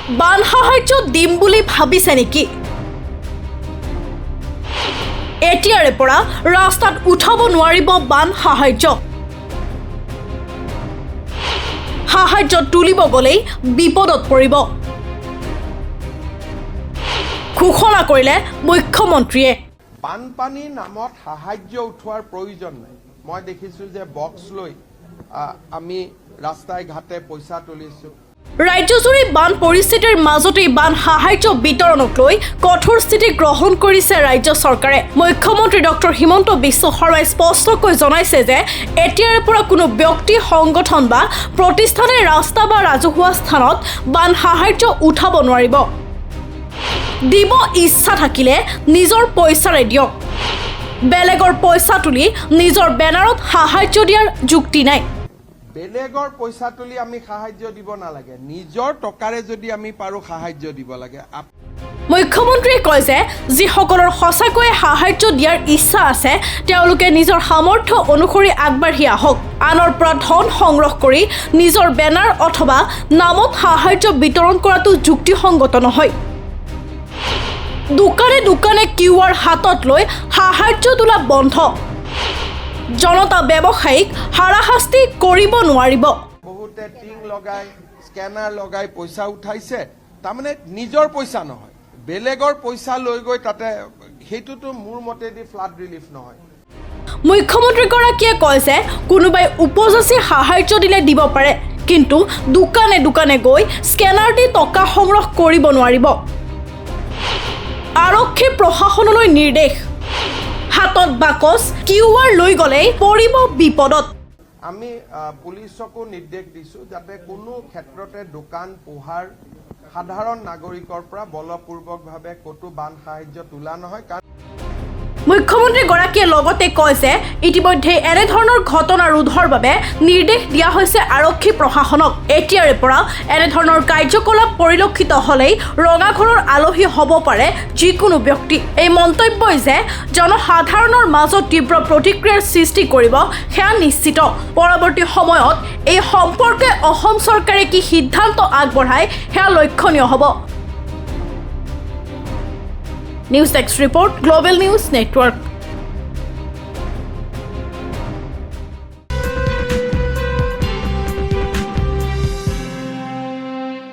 বান সাহাৰ্য দিম বুলি ভাবিছে নেকি? এতিয়াৰে পৰা ৰাস্তাত উঠাব নোৱাৰিব বান সাহাৰ্য। সাহাৰ্য তুলিব গ'লেই বিপদত পৰিব, ঘোষণা কৰিলে মুখ্যমন্ত্ৰীয়ে। বানপানীৰ নামত সাহায্য উঠোৱাৰ প্ৰয়োজন নাই। মই দেখিছোঁ যে বক্স লৈ আমি ৰাস্তাই ঘাটে পইচা তুলিছোঁ। ৰাজ্যজুৰি বান পৰিস্থিতিৰ মাজতেই বান সাহায্য বিতৰণক লৈ কঠোৰ স্থিতি গ্ৰহণ কৰিছে ৰাজ্য চৰকাৰে। মুখ্যমন্ত্ৰী ডক্টৰ হিমন্ত বিশ্ব শৰ্মাই স্পষ্টকৈ জনাইছে যে এতিয়াৰে পৰা কোনো ব্যক্তি, সংগঠন বা প্ৰতিষ্ঠানে ৰাস্তা বা ৰাজহুৱা স্থানত বান সাহায্য উঠাব নোৱাৰিব। দিব ইচ্ছা থাকিলে নিজৰ পইচাৰে দিয়ক, বেলেগৰ পইচা তুলি নিজৰ বেনাৰত সাহায্য দিয়াৰ যুক্তি নাই। বেলেগৰ পইচা তুলি আমি সাহায্য দিব নালাগে, নিজৰ টকাৰে যদি আমি পাৰোঁ সাহায্য দিব লাগে। মুখ্যমন্ত্ৰীয়ে কয় যে যিসকলৰ সঁচাকৈয়ে সাহায্য দিয়াৰ ইচ্ছা আছে, তেওঁলোকে নিজৰ সামৰ্থ্য অনুসৰি আগবাঢ়ি আহক। আনৰ পৰা ধন সংগ্ৰহ কৰি নিজৰ বেনাৰ অথবা নামত সাহায্য বিতৰণ কৰাটো যুক্তিসংগত নহয়। দোকানে দোকানে কিউআৰ হাতত লৈ সাহায্য তোলা বন্ধ। জনতা ব্যৱসায়ীক হাৰাশাস্তি কৰিব নোৱাৰিব। বহুতে টিং লগাই, স্কেনাৰ লগাই পইচা উঠাইছে। তাৰমানে নিজৰ পইচা নহয়, বেলেগৰ পইচা লৈ গৈ তাতে, সেইটোতো মোৰ মতেদি ফ্লাড ৰিলিফ নহয়। মুখ্যমন্ত্ৰীগৰাকীয়ে কয় যে কোনোবাই উপযাচি সাহায্য দিলে দিব পাৰে, কিন্তু দোকানে দোকানে গৈ স্কেনাৰ দি টকা সংগ্ৰহ কৰিব নোৱাৰিব। আৰক্ষী প্ৰশাসনলৈ নিৰ্দেশ, হাতত বাকচ, কিউআৰ লৈ গ'লেই পৰিব বিপদত। আমি পুলিচকো নিৰ্দেশ দিছোঁ যাতে কোনো ক্ষেত্ৰতে দোকান পোহাৰ, সাধাৰণ নাগৰিকৰ পৰা বলপূৰ্বকভাৱে ক'তো বান সাহায্য তোলা নহয়, কাৰণ মুখ্যমন্ত্ৰীগৰাকীয়ে লগতে কয় যে ইতিমধ্যে এনেধৰণৰ ঘটনা ৰোধৰ বাবে নিৰ্দেশ দিয়া হৈছে আৰক্ষী প্ৰশাসনক। এতিয়াৰে পৰা এনেধৰণৰ কাৰ্যকলাপ পৰিলক্ষিত হ'লেই ৰঙাঘৰৰ আলহী হ'ব পাৰে যিকোনো ব্যক্তি। এই মন্তব্যই যে জনসাধাৰণৰ মাজত তীব্ৰ প্ৰতিক্ৰিয়াৰ সৃষ্টি কৰিব, সেয়া নিশ্চিত। পৰৱৰ্তী সময়ত এই সম্পৰ্কে অসম চৰকাৰে কি সিদ্ধান্ত আগবঢ়ায়, সেয়া লক্ষণীয় হ'ব। News desk report, Global News Network.